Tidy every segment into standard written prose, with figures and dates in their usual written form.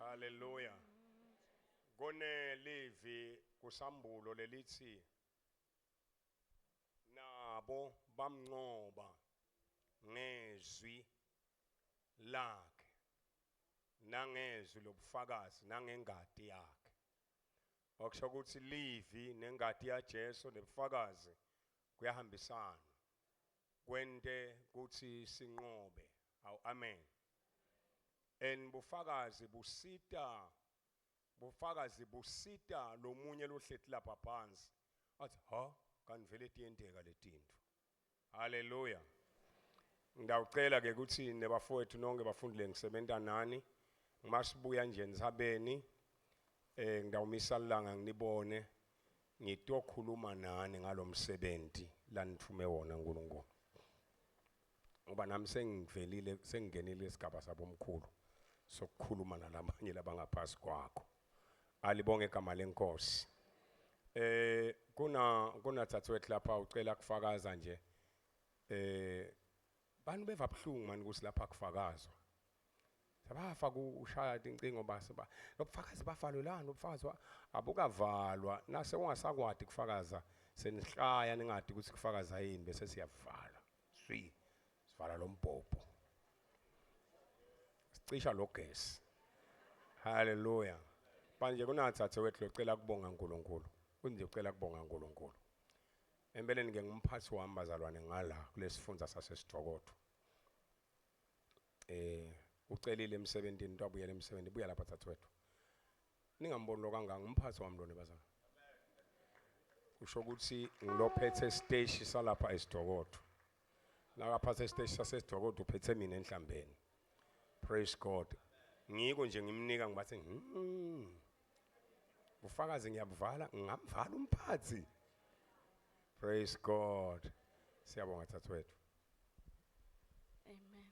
Hallelujah. Kone livi kusambulo lelithi nabo bamnqoba ngezwi lakhe nangezwi lobufakazi nangengati yakhe. Okusho ukuthi livi nengati yaJesu nebufakazi kuyahambisana. Kwente ukuthi sinqobe. Awu amen. En bufakazi busita bufakazi busita lomunye lohleti lapha phansi athi ha kanti vele tiyenteka letintfo. Haleluya. Ngiyawucela ke ukuthi nebafowethu nonke bafundi lengisebenta nani masibuya nje entsabeni eh ngidawumisa ilanga nginibone ngitokhuluma nani ngalomsebenzi lanithume wona uNkulunkulu. Ngoba nami sengivelile sengingenile isigaba sabomkhulu sokukhuluma nalabanye labangaphasi kwakho. Alibonge igama lenkosi. Eh kuna kunathathwethu lapha ucela kufakaza nje eh bantu beva buhlungu mani ukuthi lapha kufakazwa. Sabafa kushaya tincingo base ba lobufakazi bafalelani ubufakazi abukavalwa nase ungasakwati kufakaza senihlaya ningadi ukuthi kufakaza yini bese siyavala. Swi sivala lo mbhobho. Sicisha lo gesi. Hallelujah. Manje kunathathe wethu locela kubonga uNkulunkulu. Kunje ucela kubonga uNkulunkulu. Empeleni ke ngumphathi wami bazalwane ngala kulesifundza saseSidokotho. Eh ucelile emsebenzini into abuyele emsebenzini buya lapha thathwethu. Ningamboni lo kangaka umphathi wami lona bazalwane. Kusho ukuthi ngilophethe siteshi salapha eSidokotho. Nakaphathe isiteshi saseSidokotho uphethe mina enhlambeni. Praise God. Ngiko nje ngimnika ngibathe Bufakazi ngiyabuvala ngamvala umphathi. Praise God. Siyabonga thathwethu. Amen.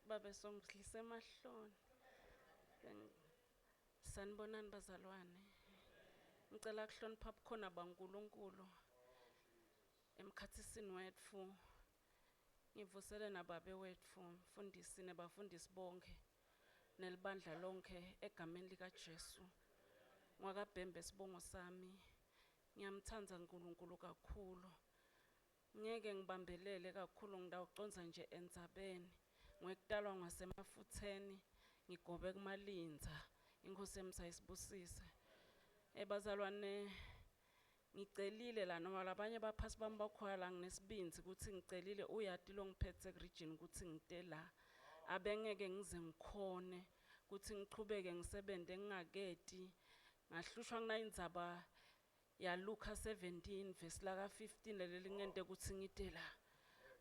Babe songihlise emahloni. Sanibonani bazalwane. Ngicela kuhlonipha bukhona baNkulunkulu emkhathisini wetfu. Ngivusele nababe wetfu, mfundisi nebafundisi bonke nelibandla lonke egameni lika Jesu. Ngwakabhembe sibongo sami. Ngiyamthanda uNkulunkulu kakhulu. Ngeke ngibambelele kakhulu ngidawucondza nje endzabeni. Ngwekutalwa ngasemafutheni ngigobe kumalindza. Inkosi yami sayisibusise. Ebazalwane ngicelile la noma labanye baphasi bami bakhona la nginesibindzi ukuthi ngicelile uyati lo ngiphethe ku-region ukuthi ngite la. Abengeke ngize ngikhone ukuthi ngichubeke ngisebente ngingaketi. Ngahlushwa kunayindzaba ya Luka 17 verse laka 15 leli lingente ukuthi ngite la.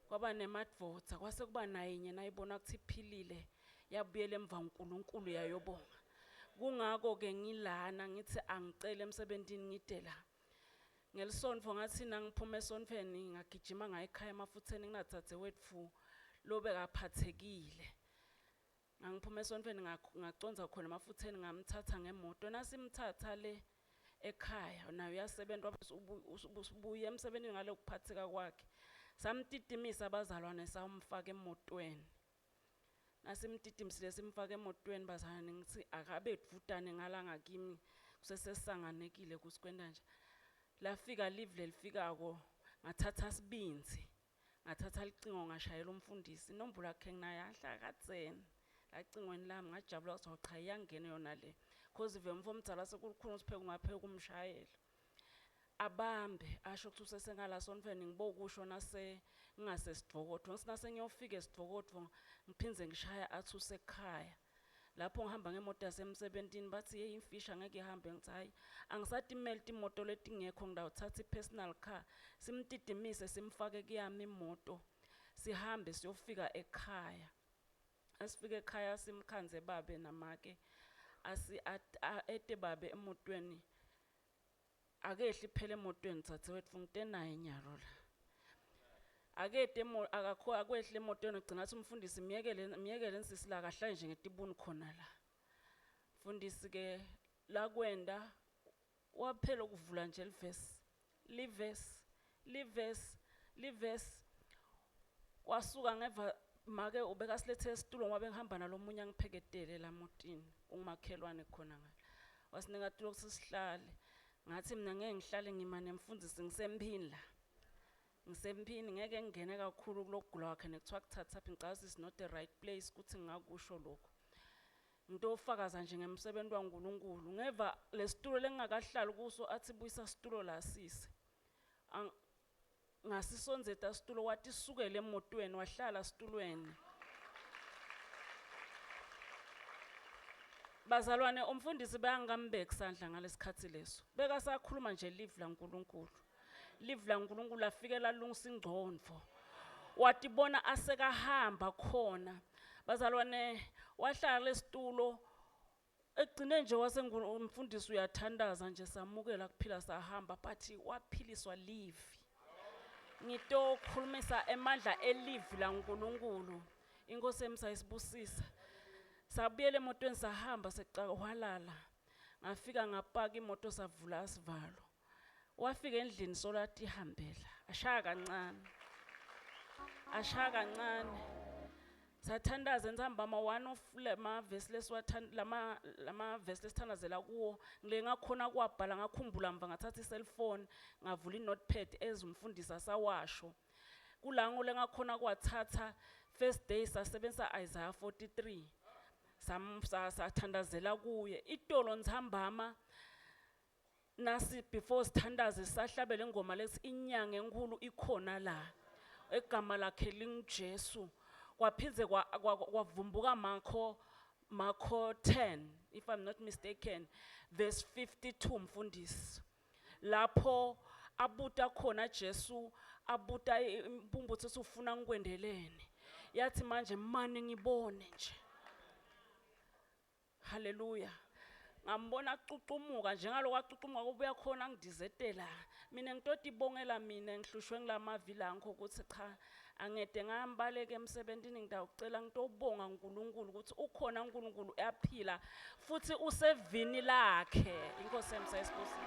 Kwaba nemadvodza kwase kuba nayinye nayibona ukuthi iphilile yabuyela emva uNkulunkulu yayobonga. Kungako ke ngilana ngithi angicele emsebentini ngite la. Ngelisonto ngathi nangiphuma esontfweni ngagijima ngaya ekhaya emafutheni nginathathe wetfu lobekaphathekile. Ngangiphuma esontfweni ngacondza khona emafutheni ngamthatha ngemoto nasimthatha le ekhaya naye uyasebenza ubuye emsebenzini ngale kuphatheka kwakhe. Samtitimisa abazalwane samfaka emotweni. Nasimtitimisile simfaka emotweni bazalwane ngithi akabe dvutane ngala ngakimi kusesesanganekile ukuthi kwenta nje. Lafika live lelifikako ngathatha sibindzi ngathatha licingo ngashayela umfundisi inombolo yakhe nginayo yahlala kadzeni lacingweni lami ngajabula ukuthi cha iyangena yona le cause vele umfo omdala sekulukhulu sipheka ungapheka umshayela abambe asho ukuthi usesengala sontfweni ngibokusho nase ngingasesidvokodvo ngithi nase ngiyofika esidvokodvo ngiphindze ngishaya athi usekhaya. Lapho ngihamba ngemoto yasemsebentini bathi hey imfisha ngeke ihambe ngithi hayi angisatimeli timoto letingekho ngidawuthatha i-personal car simtidimise simfake kuyami imoto sihambe siyofika ekhaya. Asifike ekhaya simkhanze babe namake asi ete babe emotweni akehli phela emotweni dzadzewetfu ngite naye nyalo la. Akete akakho akwehle emotweni ugcina athi umfundisi miyekele miyekele nsisi la kahle nje ngetibuni khona la. Mfundisi ke lakwenda waphela ukuvula nje livesi livesi livesi livesi wasuka ngeva Make ubekasilethe esitulo ngoba bengihamba nalomunye angipheketele lamotini ungumakhelwane khona ngale. Wasinika tulo kutsi sihlale. Ngathi mina ngeke ngihlale ngima nemfundisi ngisemphini la. Ngisemphini ngeke ngingene kakhulu kulokugula kwakhe nekuthiwa kuthathaphi ngicabanga ukuthi it's not the right place ukuthi ngingakusho lokho. Ngitofakaza nje ngemsebenzi waNkulunkulu. Ngeva lesitulo lengingakahlali kuso athi buyisa situlo la sisi. Ngasisondzeta situlo watisukela emotweni wahlala situlweni. Bazalwane umfundisi bayangambeki sandla ngalesikhathi leso. Bekasakhuluma nje live laNkulunkulu. Live laNkulunkulu afike lalungisa ingcondvo. Watibona asekahamba khona. Bazalwane wahlala lesitulo ekugcineni nje wase umfundisi uyathandaza nje samukela kuphila sahamba but waphiliswa livi. Ngitokhulumisa emandla elivi laNkulunkulu. Inkosi yami sayisibusisa. Sabuyela emotweni sahamba secahwalala. Ngafika ngapaka imoto savula sivalo. Wafika endlini solo atihambela. Ashaya kancane. Ashaya kancane. Sathandaza entsambama one of lama verse lesiwathanda lama lama verse lesithandazela kuwo ngile ngakhona kuwabhala ngakhumbula mva ngathatha i-cellphone ngavula i-notepad ezumfundisi asawasho kulango lengakhona kuwathatha first day sasebenzisa Isaiah 43 sathandazela kuye itolo ntsambama nasi before sithandaze sahlabela ingoma lethi inyanga enkulu ikhona la egama lakhe linguJesu kwaphindze kwavumbuka Marko 10 if I'm not mistaken verse 52 mfundisi lapho abuta khona Jesu abuta impumputhe ufuna ngikwendeleni yathi manje mane ngibone nje. Haleluya. Ngambona acucumuka njengaloko acucumuka kubuya khona ngidizetela. Mina ngitotibongela mina ngihlushwe ngilamavila angikho ukuthi cha angede ngambaleka emsebentini ngitawucela ngitobonga uNkulunkulu ukuthi ukhona uNkulunkulu uyaphila futhi usevini lakhe. Inkosi yami sayisibusisa.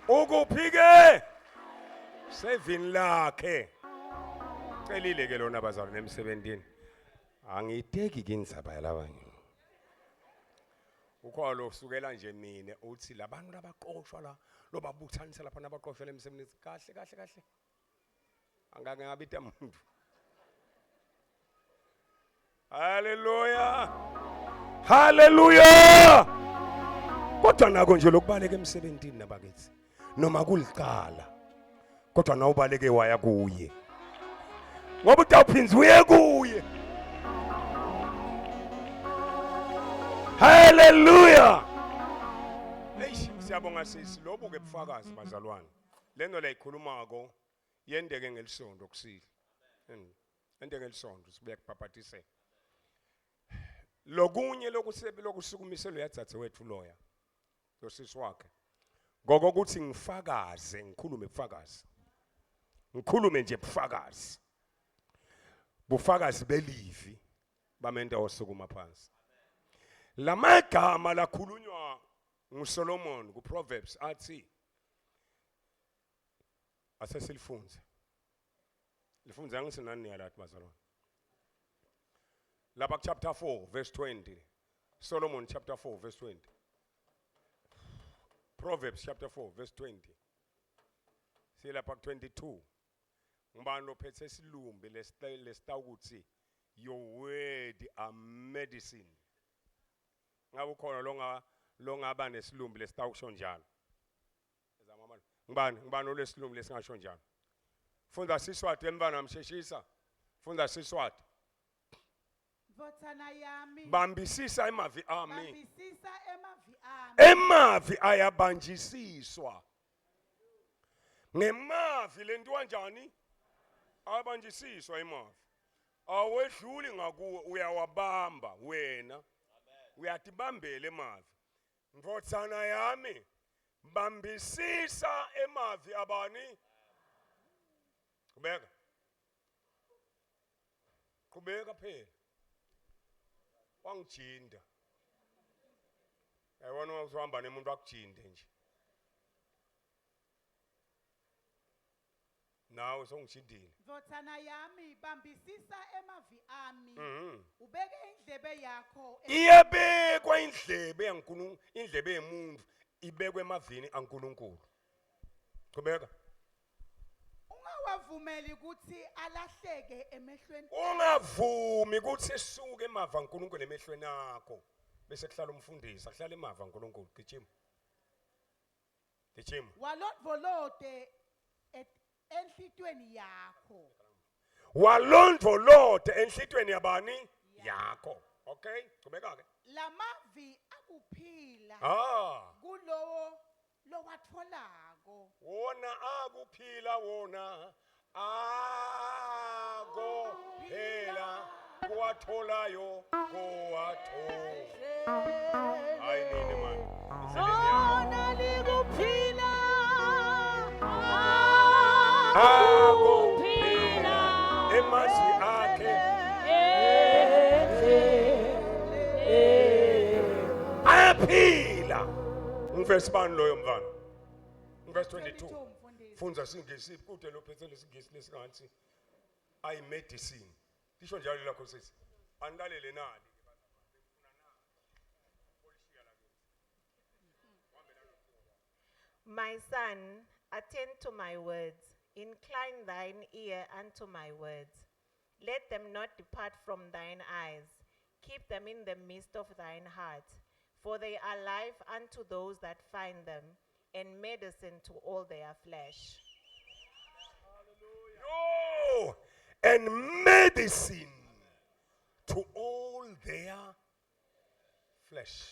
Ukuphi ke? Sevini lakhe. Celile ke lona bazalwane emsebentini. Angiyiteki ke indzaba yalabanye. Ukhona lo sukela nje mina uthi labantu labaqoshwa la lobabuthanisa lapha nabaqoshwa lemsebenzini kahle kahle kahle. Angake ngabita umuntu. Haleluya. Haleluya. Kodwa nako nje lokubaleka emsebenzini nabakithi noma kulicala kodwa nawubaleke waya kuye ngoba utawuphinza uye kuye. Haleluya. Eish siyabonga sisi lobu ke bufakazi bazalwane. Lento la ikhulumako yendeke ngelisonto kusile. Yendeke ngelisonto sibuya kubhabhatiseka. Lokunye lokusebe lokusukumiselwe yadzadze wethu loya. Losisi wakhe. Ngokokuthi ngifakaze ngikhulume bufakazi. Ngikhulume nje bufakazi. Bufakazi belivi bamenta wasukuma phansi. Lamagama lakhulunywa nguSolomon kuProverbs athi asesilifunze. Lifunze angithi nani niyalathi bazalwane. Lapha chapter 4 verse 20. Solomon chapter 4 verse 20. Proverbs chapter 4 verse 20. Silapha ku 22. Ngubani lophethe isilumbi lesitawukuthi your word are medicine. Ngabe ukhona longa longaba nesilumbi lesitawukusho njalo. Ngubani ngubani olesilumbi lesingasho njalo. Funda Siswati emntwana msheshisa. Funda Siswati. Ndvodzana yami. Bambisisa emavi ami. Bambisisa emavi ami. Emavi ayabanjisiswa. Ngemavi lento kanjani? Abanjisiswa emavi. Awedluli ngakuwe uyawabamba wena. Uyatibambela emavi. Ndvodzana yami bambisisa emavi abani? Qhubeka. Qhubeka phela. Wangijinda. Yayibona uzohamba nemuntu akujinde nje. Nawe songishidile. Ndvodzana yami bambisisa emavi ami. Mhm. Ubeke indlebe yakho Iyabekwa indlebe yaNkulunkulu, indlebe yemuntu ibekwe emavini aNkulunkulu. Qhubeka. Ungawavumeli ukuthi alahleke emehlweni. Ungavumi ukuthi esuke emava aNkulunkulu emehlweni akho. Bese kuhlala umfundisi, akuhlala emava aNkulunkulu. Gijima. Gijima. Walondvolote enhlitiyweni yakho. Walondvolote enhlitiyweni yabani? Yakho. Okay, qhubeka ke. Lamavi akuphila. Ah. Kulowo lowatfolako. Wona akuphila wona akophela kuwatholayo kuwathola. Hayi nini man. Endleleni yami. Lona likuphila. Akuphila emazwi akhe ayaphila. Ngivesi bani loyo mfana? Verse 22. 22 mfundisi. Fundza singisi kude lophethe lesingisi lesingathi ayi medicine. Lisho njalo lakho sisi. Anilalele nani. My son, attend to my words, incline thine ear unto my words. Let them not depart from thine eyes, keep them in the midst of thine heart. For they are life unto those that find them, and medicine to all their flesh. Yo, and medicine to all their flesh.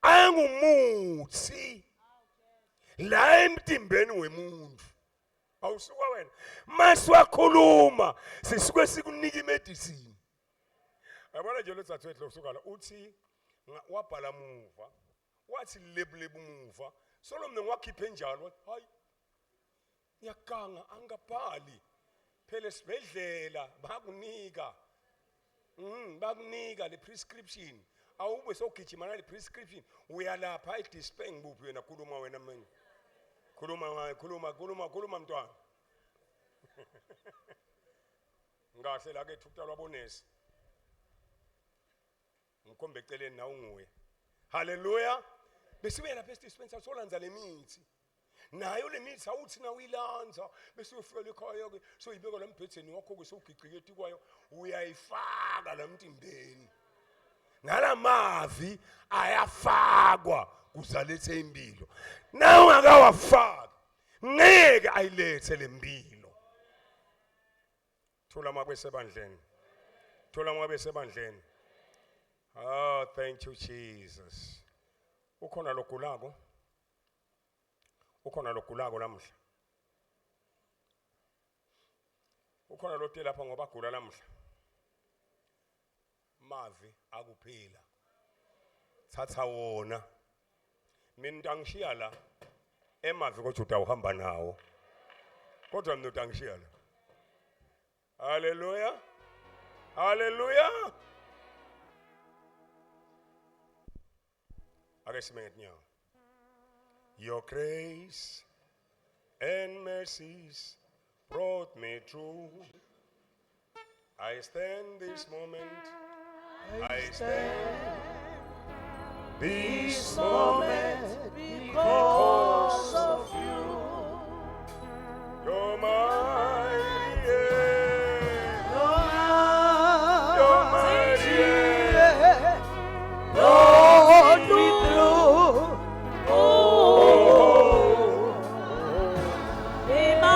Angumuthi la emtimbeni wemuntu. Awusuka wena. Masiwakhuluma sisuke sikunika imedicine. Yabona nje lo thathwethu lokusuka la uthi wabhala muva wathi lebulebu muva solo mina ngiwakhiphe njalo wathi hayi ngiyaganga angabhali phela esibhedlela bakunika bakunika le prescription awube sogijima nale prescription uyalapha i-dispense ngibuphi wena khuluma wena mina khuluma khuluma khuluma khuluma mntwana ngahle la kethu kutalwa bonesi ngikhombe eceleni nawe unguye haleluya besibuya lapha esidispensa solanza lemithi nayo le mithi awuthi na uyilanza bese uyofika ekhaya ke soyibeka la mbhedeni wakho ke sowugicike etikwayo uyayifaka la mtimbeni nalamavi ayafakwa kuzalethe impilo na ungakawafaki ngeke ayilethe lempilo Thula makwesebandleni. Thula makwesebandleni. Oh, thank you Jesus. Ukhona logulako? Ukhona logulako namuhla? Ukhona lote lapha ngoba agula namuhla? Mavi akuphila. Thatha wona. Mina utangishiya la. Emavi koJuda uhamba nawo. Kodwa mina utangishiya la. Haleluya. Haleluya. Ake sime ngetinyawo. Your grace and mercies brought me through. I stand this moment. I stand this moment because of you. You're mighty. You're mighty. Brought me through. Oh, Be my,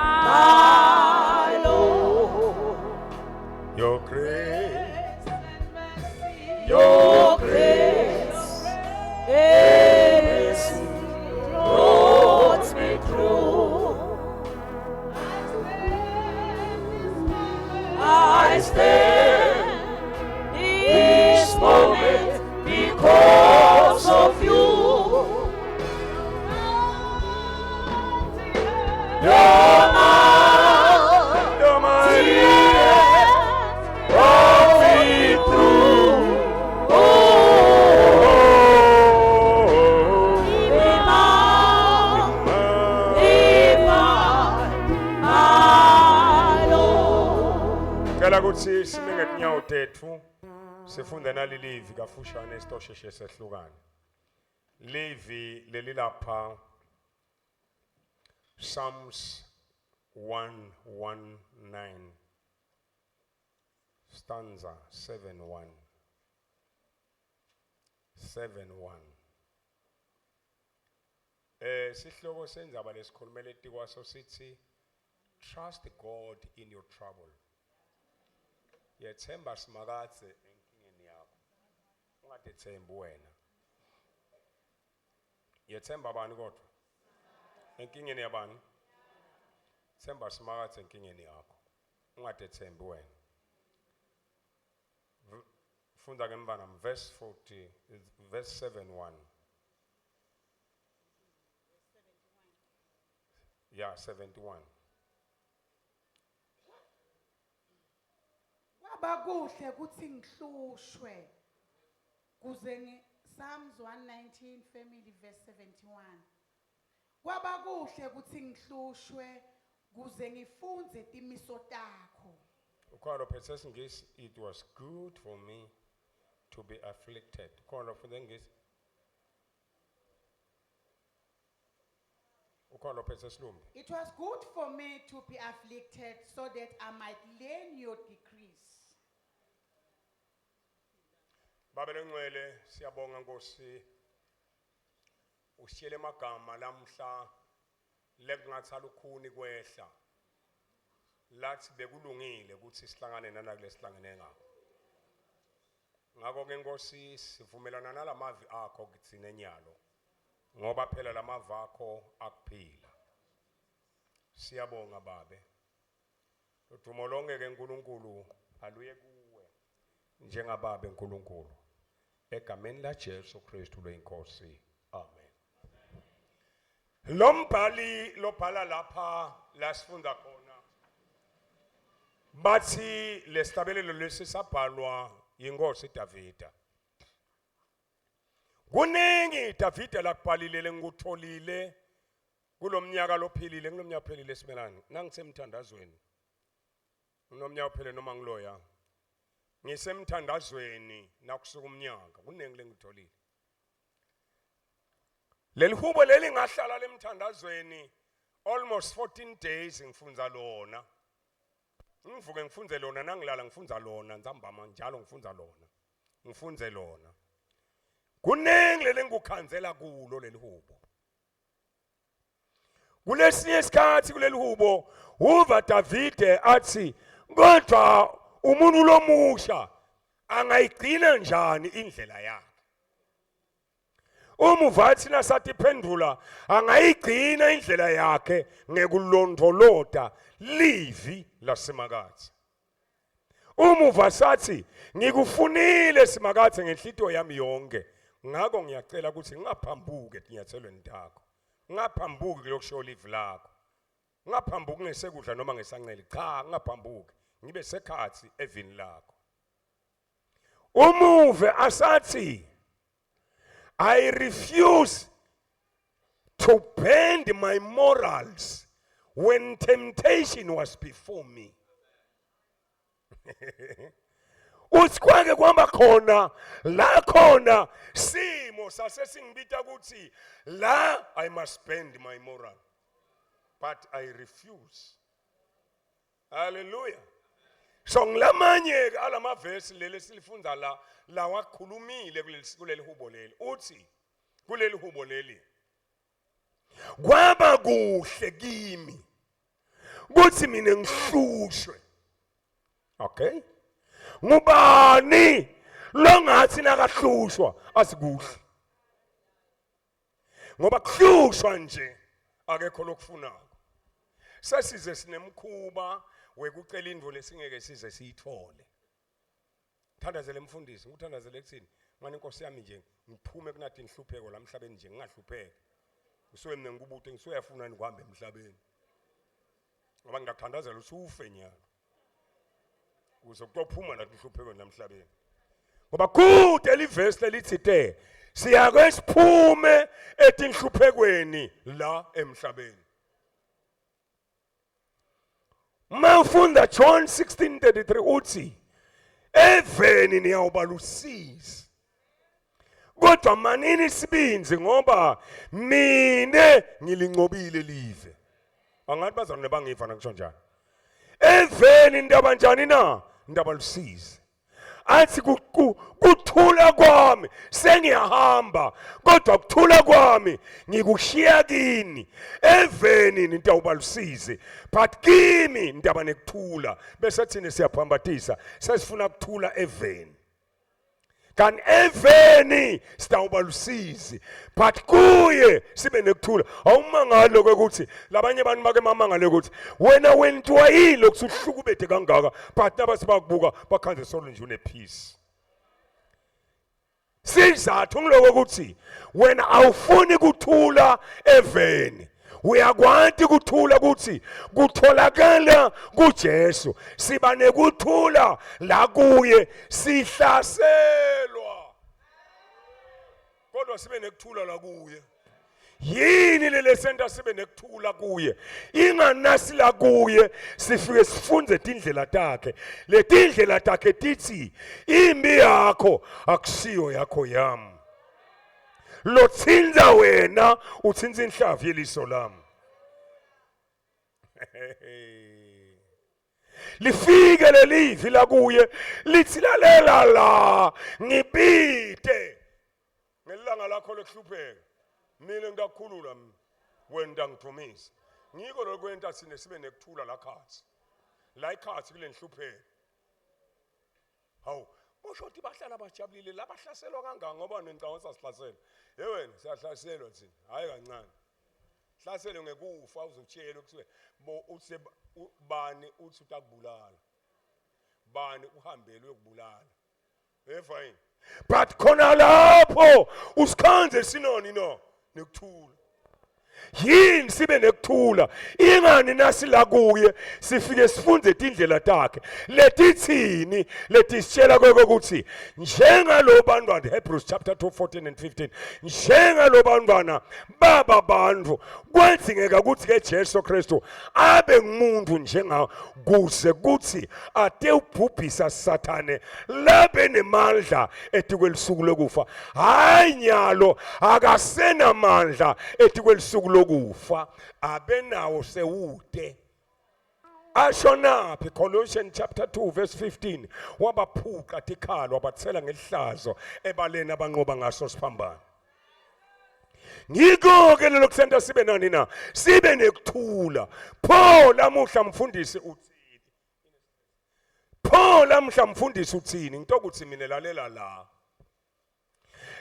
my Lord. Your grace, Your grace and mercy Ngicela ukuthi sime ngetinyawo tethu sifunde nalilivi kafushane sitosheshe sehlukane. Livi lelilapha Psalms 119 stanza 71 71 Eh sihloko sendzaba lesikhulumela etikwaso sithi trust God in your trouble. Yethemba Simakadze enkingeni yakho. Ungatethembi wena. Yethemba bani kodwa? Enkingeni yabani? Themba Simakadze enkingeni yakho. Ungatethembi wena. Funda ke mntwana verse 40 verse 71. Yeah, 71. Kwaba kuhle ukuthi ngihlushwe kuze ngi Psalms 119 family verse 71. Kwaba kuhle ukuthi ngihlushwe kuze ngifundze timiso takho. Ukhona lophethe isiNgisi it was good for me to be afflicted. Ukhona lofunda isiNgisi? Ukhona lophethe isilumbi? It was good for me to be afflicted so that I might learn your decrees. Baba lengcwele siyabonga Nkosi. Usiyele emagama lamhla lekungatha lukhuni kwehla. Lathi bekulungile ukuthi sihlangane nana kulesihlangene ngakho. Ngakho ke Nkosi sivumelana nalamavi akho kithina enyalo. Ngoba phela lamavi akho akuphila. Siyabonga babe. Udumo lonke ke uNkulunkulu aluye kuwe njengababe uNkulunkulu. Egameni la Jesu Kristu loyinkosi. Amen. Lo mbhali lobhala lapha la sifunda khona bathi lesihlabelelo lesi sabhalwa yinkosi Davida. Kuningi Davida lakubhalile lengikutholile kulomnyaka lophilile kulomnyaka ophelile simelane nangisemthandazweni kunomnyaka ophele noma ngiloya ngisemthandazweni nakusuka umnyaka kuningi lengikutholile leli hubo leli ngahlala lemthandazweni almost 14 days ngifunza lona ngivuke ngifunze lona nangilala ngifunza lona ntsambama njalo ngifunza lona ngifunze lona kuningi leli ngikukhanzela kulo leli hubo Kulesinye isikhathi kuleli hubo uva Davide athi kodwa umuntu lomusha angayigcina njani indlela yakhe Umuva athi nasathi phendula angayigcina indlela yakhe ngekulondolota livi lasemakathe Umuva sathi ngikufunile simakathe ngenhlitiyo yami yonke ngakho ngiyacela ukuthi ngingaphambuki etinyathelweni takho ngingaphambuki kulokusho livi lakho ngingaphambuki ngesekudla noma ngesancele cha ngingaphambuki ngibe sekhathi evini lakho umuve asathi I refuse to bend my morals when temptation was before me. Uthi kwake kwamba khona la khona simo sase singibita ukuthi la I must bend my moral but I refuse. Hallelujah. So ngilamanye ke alamavesi leli silifunda la lawakhulumile kuleli kuleli hubo leli. Uthi kuleli hubo leli kwaba kuhle kimi kuthi mina ngihlushwe. Okay? Ngubani longathi nakahlushwa asikuhle? Ngoba kuhlushwa nje akekho lokufunako. Sesize sinemkhuba wekucela intfo lesingeke size siyithole. Thandazele mfundisi, ngikuthandazele kuthini? Manje inkosi yami nje ngiphume kunathi inhlupheko la emhlabeni nje ngingahlupheki. Ngisuke mina ngikubute ngisuke yafuna ngihamba emhlabeni. Ngoba ngiyakuthandazela usufe nyalo. Ukuze kutophuma la inhlupheko namhlabeni. Ngoba kude livesi lelithi te siyake siphume etinhluphekweni la emhlabeni. Uma ufunda John 16:33 uthi eveni niyawuba lusizi. Kodwa manini isibinzi ngoba mine ngilingcobile live. Angathi bazalwane bangiva nakusho njalo. Eveni ndaba njani na? Ndaba lusizi. Athi kuthula kwami sengiyahamba kodwa kuthula kwami ngikushiya kini eveni nitawuba lusizi but kimi ndaba nekuthula bese thina siyaphambathisa sesifuna kuthula eveni kanti eveni sitawuba lusizi but kuye sibe nekuthula awumangali lokho ukuthi labanye abantu bake mamangale ukuthi wena wentiwa yini lokhu uhlukubede kangaka but nabase bakubuka bakhanze solo nje une-peace sizathu ngiloko ukuthi wena awufuni kuthula eveni uyakwati kuthula ukuthi kutholakala kuJesu siba nekuthula la kuye sihlaselwa kodwa sibe nekuthula la kuye yini lele senta sibe nekuthula kuye inganasi la kuye sifike sifunde tindlela takhe letindlela takhe tithi imbi yakho akusiyo yakho yami lothinta wena uthinta inhlavu yeliso lami lifike lelivi lakuye lithi lalela la ngibite ngelanga lakho lokuhlupheka mina ngitakukhulula mina wena utangidumisa ngiko lokwenta sine sibe nekuthula la khathi la ikhathi kule nhlupheko hawu kusho ukuthi bahlala bajabulile labahlaselwa kangaka ngoba nencanga sasihlaselwa ye wena siyahlaselwa thina hhayi kancane hlaselwe ngekufa uzotshela kuthiwe bo uthi bani uthi utakubulala bani uhambele uyokubulala eva yini but khona lapho usikhanze sinoni no nekuthula yini sibe nekuthula ingani nasila kuye sifike sifunde tindlela takhe letithini letisitshela kokuthi njengalo bantwana Hebrews chapter 2 14 and 15 njengalo bantwana baba bantu kwadzingeka ukuthi ke Jesu Kristu abe ngumuntu njenga kuze kuthi ate ubhubhisa Sathane labe nemandla etikwelisuku lokufa hayi nyalo akasenamandla etikwelisuku lokufa abenawo sewude ashonaphi Colossians chapter 2 verse 15 wabaphuca tikhalo wabathela ngelihlazo ebaleni abanqoba ngaso siphambano ngiko ke lelo kusenta sibe nani na sibe nekuthula pho lamuhla mfundisi uthini pho lamuhla mfundisi uthini ngitokuthi mina lalela la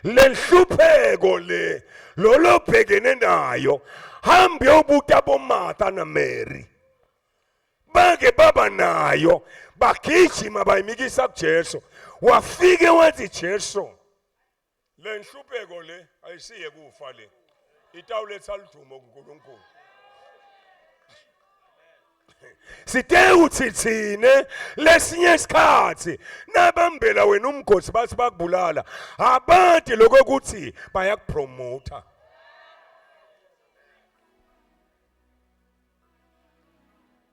lenhlupheko le lolo bhekene nayo hambe uyobuta boMartha naMary bake baba nayo bagijima bayimikisa kuJesu wafike wathi Jesu Le nhlupheko le ayisiye kufa le. Itawuletha ludumo kuNkulunkulu. Site uthi thine lesinye isikhathi nabambela wena umgosi bathi bakubulala abadi lokho ukuthi bayakupromota.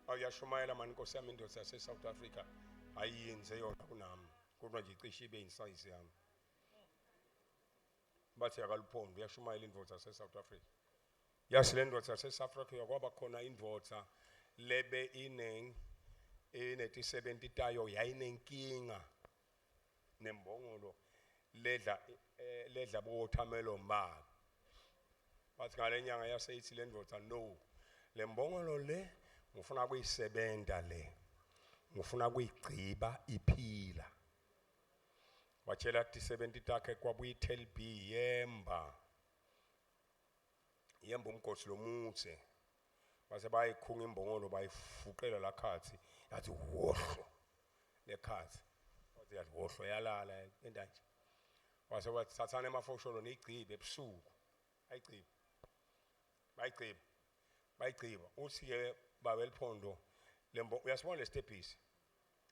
Awuyashumayela mani Nkosi yami indoda yase South Africa ayiyenze yona kunami kodwa nje icishe ibe insize yami. Bathi akaluphondo uyashumayela indoda yase South Africa. Yasi le ndoda yase South Africa kwaba khona indoda lebe ineng ineti-70 tayo yayinenkinga nembongolo ledla eh, ledla bo-watermelon babo bathi ngale nyanga yaseyithi le ndoda no le mbongolo le ngifuna kuyisebenta le ngifuna kuyigciba iphila watshela tisebenti takhe kwabuya i-tel b yemba yemba umgosi lomutse base bayikhunga imbongolo bayifuqela lakhathi yathi wohlo lekhathi wathi yathi wohlo yalala enta nje wase wathi thathani emafosholo niyigcibe ebusuku ayigcibe bayigciba bayigciba uthi-ke baba eliphondo lembo uyasibona lesitebhisi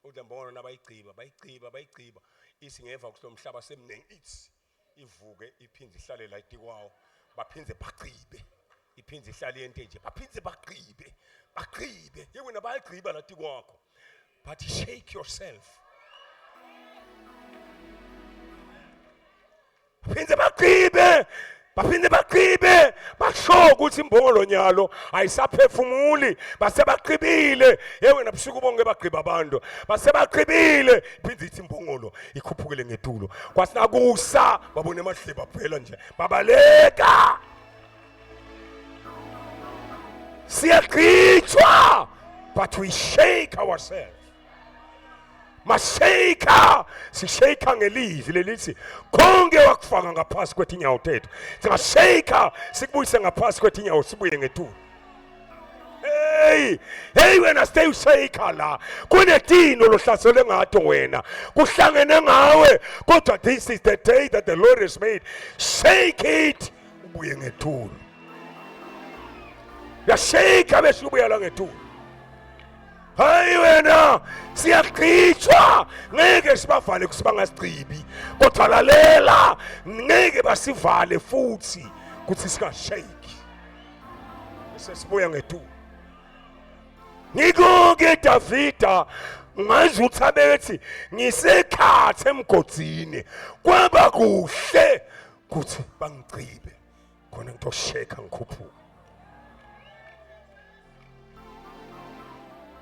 uthi lembongolo nabayigciba bayigciba bayigciba ithi ngeva kulo mhlaba semningi ithi ivuke iphinde ihlale la itikwawo baphinde bagcibe Iphindze ihlale yente nje, baphindze bagqibe, bagqibe. Ye wena bayagqiba lati kwakho. But shake yourself. Baphinde bagqibe, baphinde bagqibe, basho ukuthi imbongolo nyalo ayisaphefumuli, basebaqhibile. Ye wena busuku bonke bagqiba abantu, basebaqhibile. Iphinde ithi imbongolo ikhuphukele ngetulo. Kwasinakusa babona emahleba phela nje, babaleka. Siyagqitshwa, but we shake ourselves. Mashake, sishake ngelizwi lelithi konke wakufaka ngaphasi kwetinyawo tethu. Singashake sikubuyise ngaphasi kwetinyawo sibuye ngetulu. Hey, hey wena stay ushake la. Kunetino lohlaselwe ngato wena. Kuhlangene ngawe kodwa this is the day that the Lord has made. Shake it ubuye ngetulu. Uyashake bese ubuya la ngetulu. Hayi wena siyagqitshwa ngeke sibavale kusibangasigqibi kodwa lalela ngeke basivale futhi kuthi singashake bese sibuya ngetulu ngikuke Davida ngazi ukuthi abethi ngisekhathe emgodini kwaba kuhle kuthi bangigqibe khona ngitosheka ngikhuphuka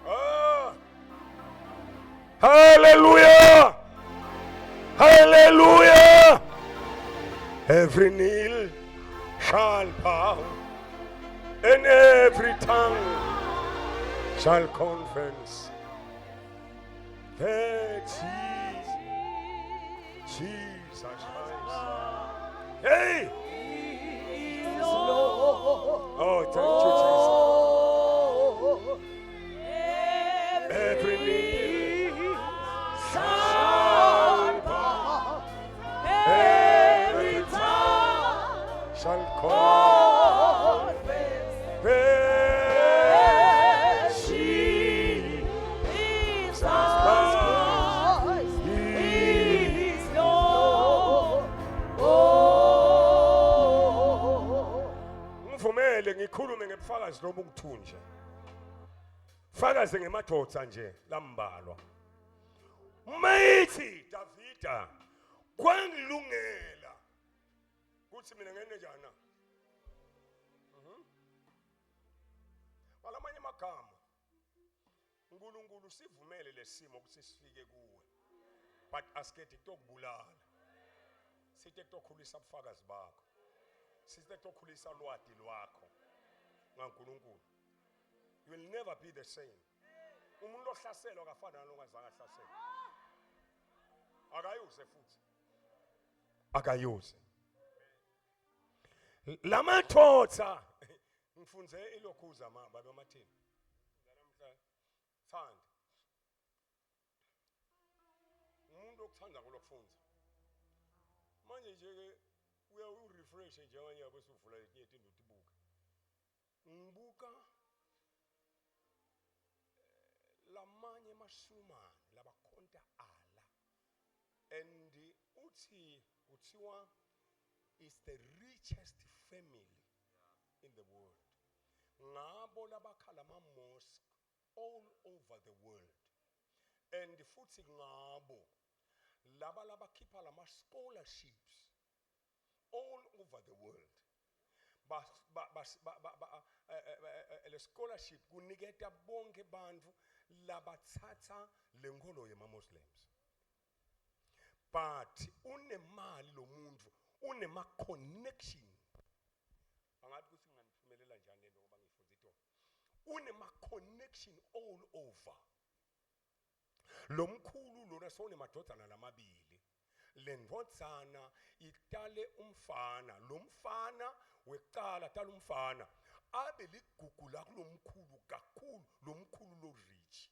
ah. Hallelujah! Hallelujah! Every knee shall bow and every tongue shall confess that Jesus Christ. Hey! Oh, thank you, Jesus. Every knee shall bow, every tongue shall confess that Jesus Christ is Lord. Ngivumele ngikhulume ngebufakazi lobu kuthunje. Fakaze ngemadoda nje lambalwa. Mayithi Davida kwangilungela kuthi mina ngene njani na? Mhm. Walamanye amagama uNkulunkulu sivumele lesimo ukuthi sifike kuwe. But asikethi kutokubulala. Sithe kutokhulisa ubufakazi bakho. Sithe kutokhulisa lwati lwakho ngaNkulunkulu. You will never be the same. Umuntu ohlaselwa akafani nalo ongazange ahlaselwe. Akayuze futhi. Akayuze. Lamathotha ngifunze ilokhuza ma baba Mathini. Namhla thanda. Umuntu okuthanda ngolokufunda. Manje nje ke uya urefresh nje abanye yabo suvula letinye itinto utibuke. Ngibuka eh, lamanye amasumane labakhonta Allah and uthi kuthiwa is the richest family in the world ngabo labakha lama mosque all over the world and futhi ngabo laba labakhipha lama scholarships all over the world ba ba ba ba eh, eh, eh, le scholarship kuniketa bonke bantfu labatsatsa lenkolo yema Muslims but unemali lo muntu unema connection angathi ukuthi nginganiphumelela njani lento ngoba ngifunza itolo unema connection all over lo mkhulu lona sewunemadvodzana lamabili le ndvodzana itale umfana lo mfana wekucala tala umfana abe ligugu lakulomkhulu kakhulu lo mkhulu lo rich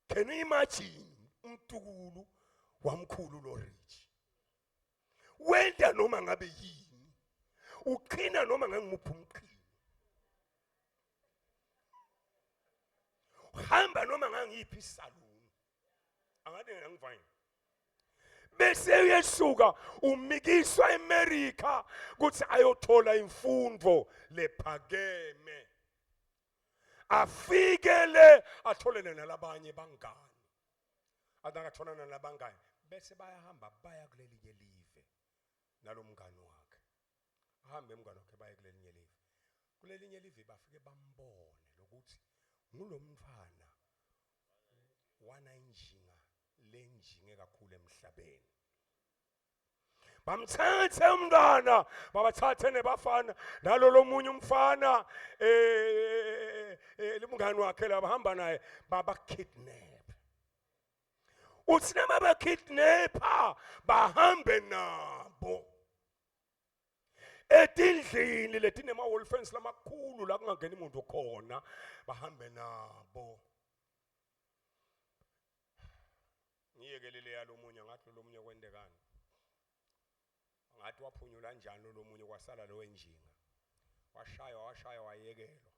can you imagine umtukulu wamkhulu lo rich wenta noma ngabe yini uqhina noma ngangimuphi umqhino uhamba noma ngangiyiphi isaluni angathi ngangivayini. Bese uyesuka umikiswa eMerica ukuthi ayothola imfundo lephakeme. Afike le atholene nalabanye bangani. Atakatholana nalabangani bese bayahamba baya kulelinye live nalomngani wakhe. Ahambe umngani wakhe baye kulelinye live. Kulelinye live bafike bambone lokuthi ngulomntwana wana injinga lenjinge kakhulu emhlabeni. Bamthathe umntwana, babathathe nebafana nalo lomunye umfana eh, eh, umngani wakhe labahamba naye baba kidnap. Uthi noma bakidnapper bahambe nabo. Etindlini letinema wall fence lamakhulu la kungangeni umuntu khona bahambe nabo. Ngiyekelele yalomunye ngathi lomunye kwentekani. Ngathi waphunyula njani lomunye kwasala lo wenjinga. Washaywa washaywa wayekelwa.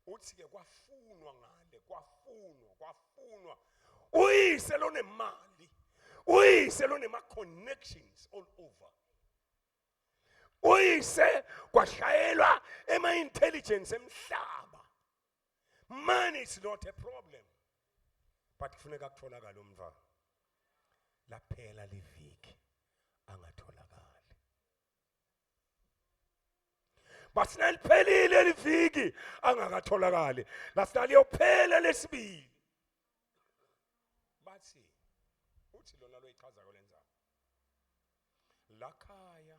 Uthi ke kwafunwa ngale kwafunwa kwafunwa uyise lonemali uyise lonema connections all over uyise kwashayelwa ema intelligence emhlaba. Money is not a problem, but kufuneka kutholakala umntwana. Laphela liviki angatholakali. Basina liphelile liviki angakatholakali. Lasina liyophela lesibili. Bathi uthi lona loyichaza kwelenzaba. Lakhaya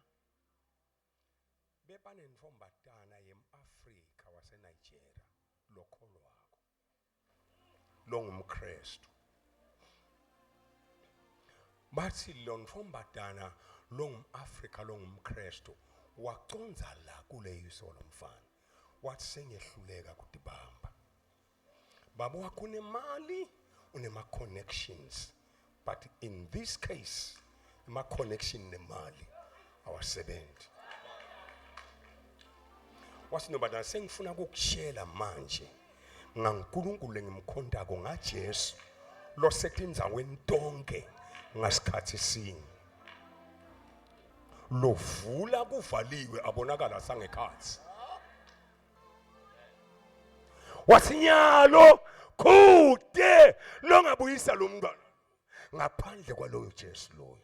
bebanentombatana yemAfrika waseNigeria lokholwako longumKristu. Bathi lo ntombatana longumAfrika longumKristu waconza la kuleyiso lomfana wathi sengehluleka kutibamba. Baba wakho unemali unema connections, but in this case ama connection nemali awasebenzi. Wathi nobana sengifuna ukukushela manje ngaNkulunkulu engimkhontako ngaJesu losetindzaweni tonke ngasikhathi sinye, lovula kuvaliwe abonakala sangekhathi. Wasinyalo kude longabuyisa lo mntwana ngaphandle kwaloyo Jesu loyo.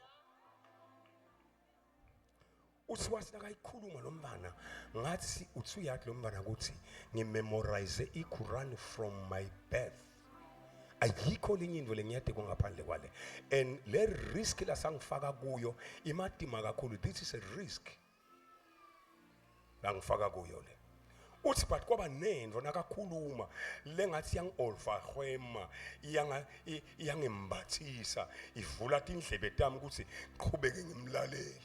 Uthi wathi nakayikhuluma lo mntwana ngathi uthi uyathi lo mntwana ukuthi ngimemorize iQuran from my birth. Ayikho lenye into lengiyade kungaphandle kwale, and le risk lasangifaka kuyo imatima kakhulu. This is a risk langifaka kuyo le. Uthi but kwaba nento nakakhuluma lengathi yangi-overwhelma, iyangembathisa, ivula tindlebe tami ukuthi ngiqhubeke ngimlalele.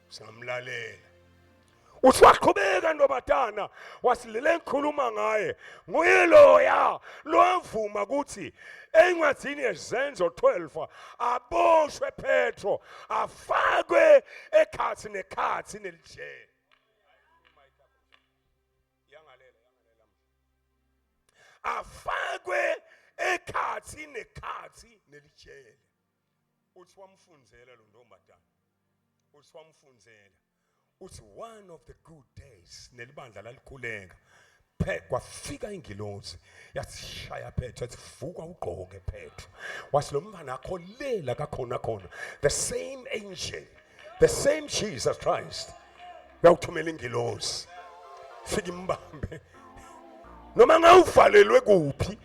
Singamlalela. Uthi waqhubeka ntobatana wasilele ngikhuluma ngaye nguye loya lowavuma ukuthi encwadini yeZenzo 12 aboshwe Petro afakwe ekhathi nekhathi nelijele. Afakwe ekhathi nekhathi nelijele. Uthi wamfunzela lo ntombazana. Uthi wamfunzela. Uthi one of the good days nelibandla lalikhuleka phe kwafika ingilosi yasishaya Petro, yathi vuka ugqoke Petro. Wathi lo mfana akho lela kakhona khona, the same angel, the same Jesus Christ uyawuthumela ingilosi fika imbambe noma ngawuvalelwe kuphi.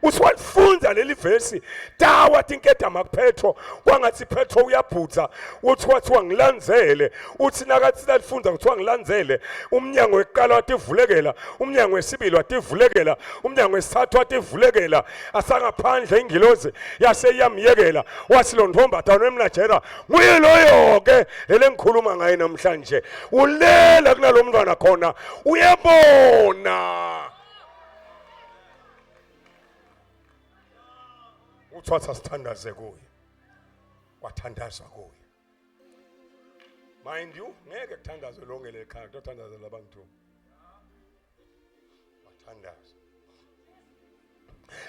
Uthi walifunza leli vesi tawa tinkedama kuPetro kwangathi Petro uyabhutha. Uthi wathi wangilandzele. Uthi nakathi lalifunza kuthiwa ngilandzele, umnyango weqala wativulekela, umnyango wesibili wativulekela, umnyango wesithathu wativulekela, asangaphandle ingilozi yase iyamyekela. Wathi lo ntombazana wemNigeria nguye loyo ke lele ngikhuluma ngaye namhlanje, ulela kunalomntwana khona uyabona. Uthi sithandaze kuye, kwathandazwa kuye. Mind you, ngeke kuthandazwe lonke lekhaya, kutothandazela abantu. Wathandaza.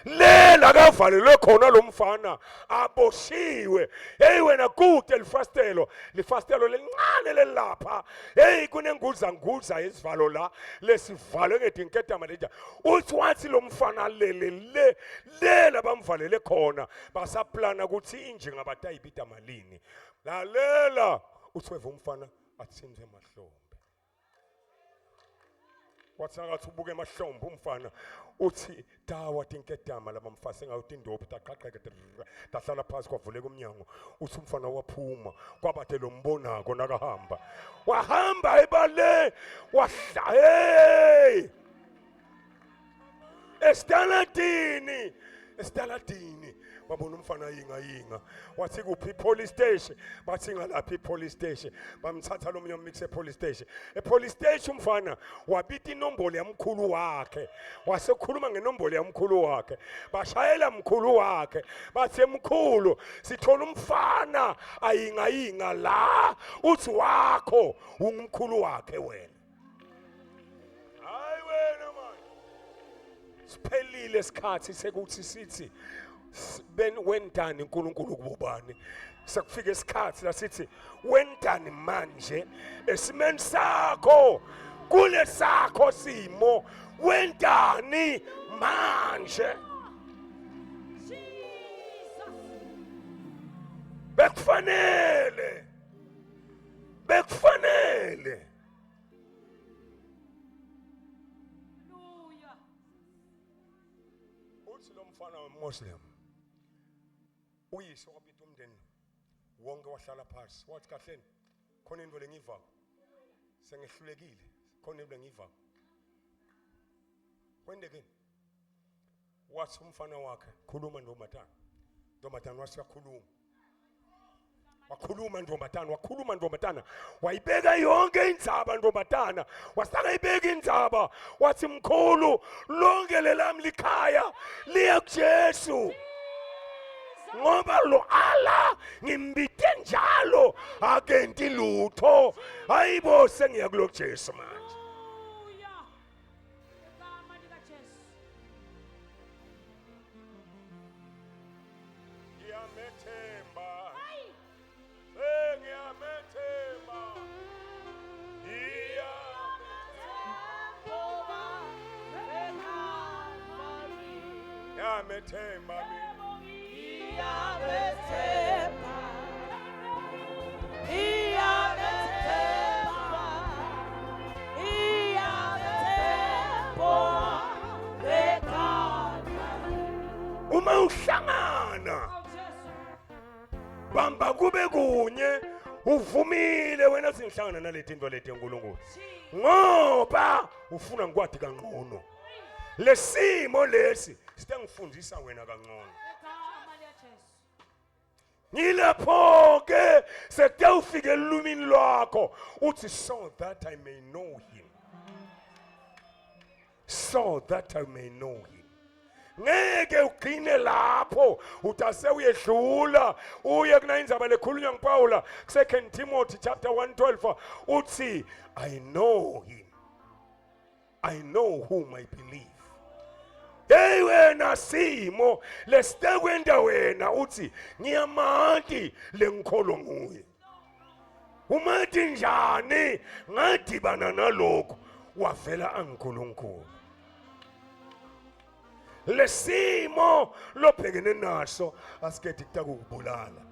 Lela kavalelwe khona lo mfana aboshiwe. Hey wena kude lifastelo, lifastelo lelincane lelapha. Hey kunenguza nguza isivalo la lesivalwe ngetinketama leja. Uthi wathi lo mfana lele le lela bamvalele khona basaplana ukuthi injinga batayibita malini. Lalela uthi weva umfana athinte emahlombe. Wathi nakathi ubuke emahlombe umfana uthi dawa tinkedama laba mfase ngayo tindophi taqhaqheka tahlala phansi kwavuleka umnyango uthi umfana waphuma kwabade lombonako nakahamba wahamba ebale wahla hey esitaladini esitaladini babona umfana yinga yinga wathi kuphi ipolice station bathi ngalaphi ipolice station bamthatha lo munye mix epolice station epolice station umfana wabita inombolo yamkhulu wakhe wasekhuluma ngenombolo yamkhulu wakhe bashayela mkhulu wakhe bathi emkhulu sithola umfana ayingayinga la uthi wakho ungumkhulu wakhe wena Hayi wena manje. Siphelile isikhathi sekuthi sithi ben wendani uNkulunkulu kubobani. Sekufika isikhathi la sithi wendani manje esimeni sakho kulesakho simo wendani manje. Bekufanele bekufanele Hallelujah. Uthi lo mfana weMuslim uyise wabita umndeni wonke wahlala phansi wathi kahleni khona into lengivako sengehlulekile khona into lengivako kwendekeni wathi umfana wakhe khuluma ntombazana ntombazana wathi uyakhuluma wakhuluma ntombazana wakhuluma ntombazana wayibeka yonke indzaba ntombazana wasaka ibeka indzaba wathi mkhulu lonke lelami likhaya liya kuJesu ngoba lo Allah ngimbite njalo akenti lutho hayibo sengiya kulo Jesu manje Hallelujah. Igama likaJesu. Ngiyamethemba. Eh ngiyamethemba. Ngiyamethemba mina. Ngiyamethemba. Ngiyamethemba. Ngiyamethemba. Uma uhlangana bamba kube kunye uvumile wena singihlangana naleti into leti enkulunkulu ngoba ufuna ngikwadi kangcono lesimo lesi sitengifundisa wena kangcono Igama likaJesu. ngilapho ke sekutewufika elulwimini lwakho uthi so that i may know him so that i may know him ngeke ugcine lapho utase uyedlula uye kuna indzaba lekhulunywa nguPawula ku-2 Timothy chapter 1:12 uthi i know him I know whom I believe. Hey wena simo lesitekwenta wena uthi ngiyamati lengikholo nguye. Umati njani ngadibana nalokho wavela angiNkulunkulu. Lesimo lobhekene naso asikhethi kutakubulala.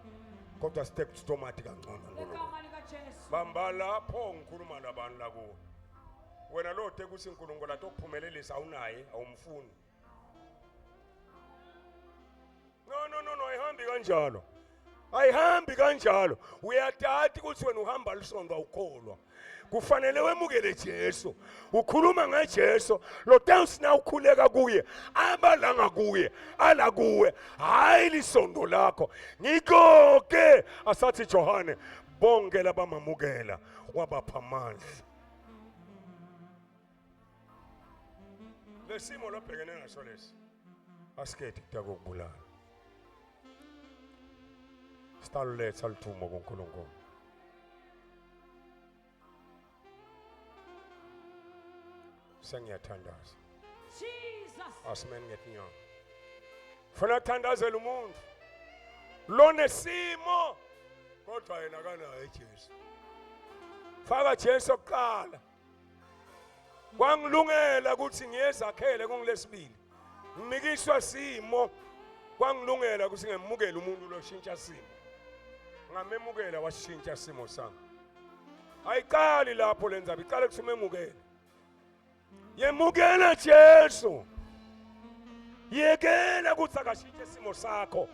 Kodwa sithe kutomati kangcono uNkulunkulu. Igama likaJesu. Bamba lapho ngikhuluma nabantu la kuwe. Wena lo te ukuthi uNkulunkulu atokuphumelelisa awunaye awumfuni. No no no no ayihambi kanjalo. Ayihambi kanjalo. Uyatati ukuthi wena uhamba lisonto awukholwa. Kufanele wemukele Jesu. Ukhuluma ngaJesu lo tawusina ukhuleka kuye abalanga kuye ala kuwe hayi lisondo lakho. Ngikho ke asathi Johane bonke labamamukela wabapha amandla. Lesimo lobhekene naso lesi asikethi kutakubulala. Sitaluletha lithumo kuNkulunkulu. Sengiyathandaza. Jesus. Asimeni ngetinyawo. Funa kuthandazela umuntu lonesimo kodwa yena akanaye Jesu. Faka Jesu kuqala. Kwangilungela ukuthi ngiyezakhele kungilesibili. Ngimikiswa simo kwangilungela ukuthi ngemukele umuntu loshintsha simo. Ngamemukela washintsha simo sami. Ayiqali lapho lenzaba iqale kuthi umemukele. Yemukela Jesu. Yekela ukuthi akashintshe isimo sakho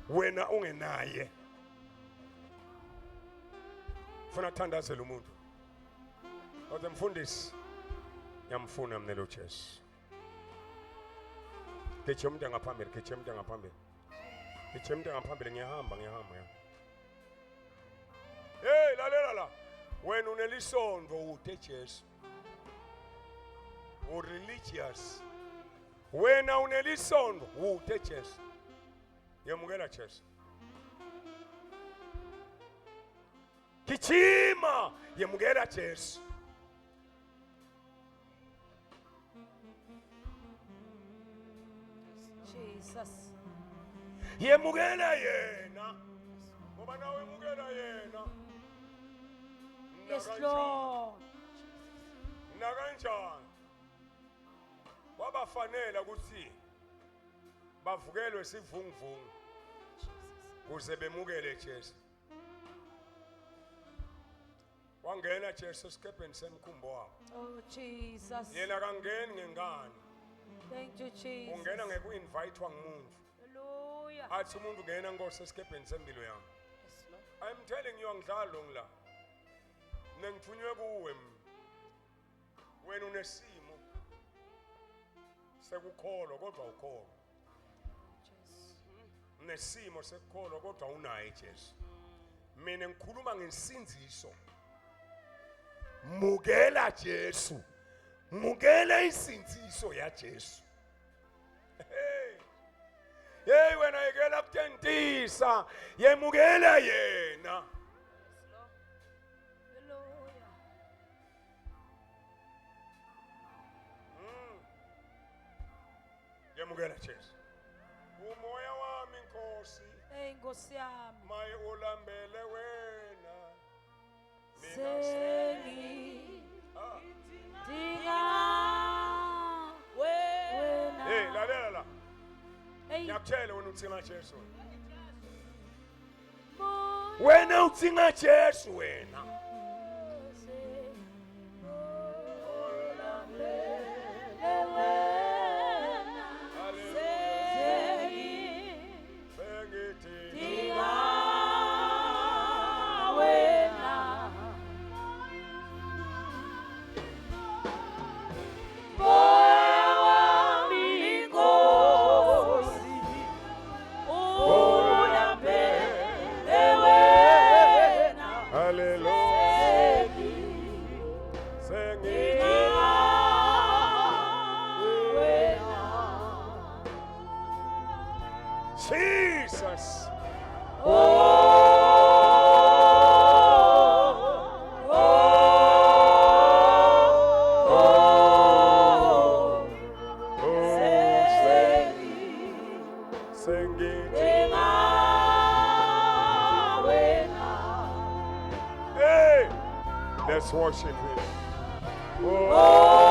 wena ungenaye. Funa kuthandazela umuntu. Kodwa mfundisi ngiyamfuna mina lo Jesu. Gijima umuntu ngaphambili, gijima umuntu ngaphambili. Gijima umuntu ngaphambili ngiyahamba ngiyahamba. Hey lalela la. Wena unelisonto ude Jesu. Ureligious. Wena unelisonto ude Jesu. Yemukela Jesu. Gijima yemukela Jesu. Jesus. Yemukela yena. Ngoba nawe emukela yena. Yes, Lord. Nakanjani? Wabafanele ukuthi bavukelwe sivunguvungu kuze bemukele Jesu. Wangena Jesu esikebheni semkhumbi wabo. Oh Jesus. Yena kangeni ngengane. Thank you Jesus. Ungena ngekuinvitewa ngumuntu. Hallelujah. Athi umuntu ngena Nkosi esikebheni sempilo yami. Yes, Lord. I'm telling you angidlali lo ngila. Mina ngithunywe kuwe mina. Wena unesimo sekukholwa kodwa ukholwa. Jesu. Unesimo sekukholwa kodwa unaye Jesu. Mina ngikhuluma ngensindiso. Mukela Jesu. Mukela insindiso ya Jesu. Hey. Hey wena yekela kutentisa, yemukela yena. Hallelujah. Yemukela Jesu. Umoya wami Nkosi, Hey Nkosi yami. maye ulambele wena. Mina Sengi Ah. dinga wena. Hey lalela la. Hey. Ngiyakutshela wena uthinga Jesu. Moya Wena uthinga Jesu wena. Sengithi Hallelujah. Sengithi Jesus. Oh, Sengithi. Hey, let's worship him. Oh.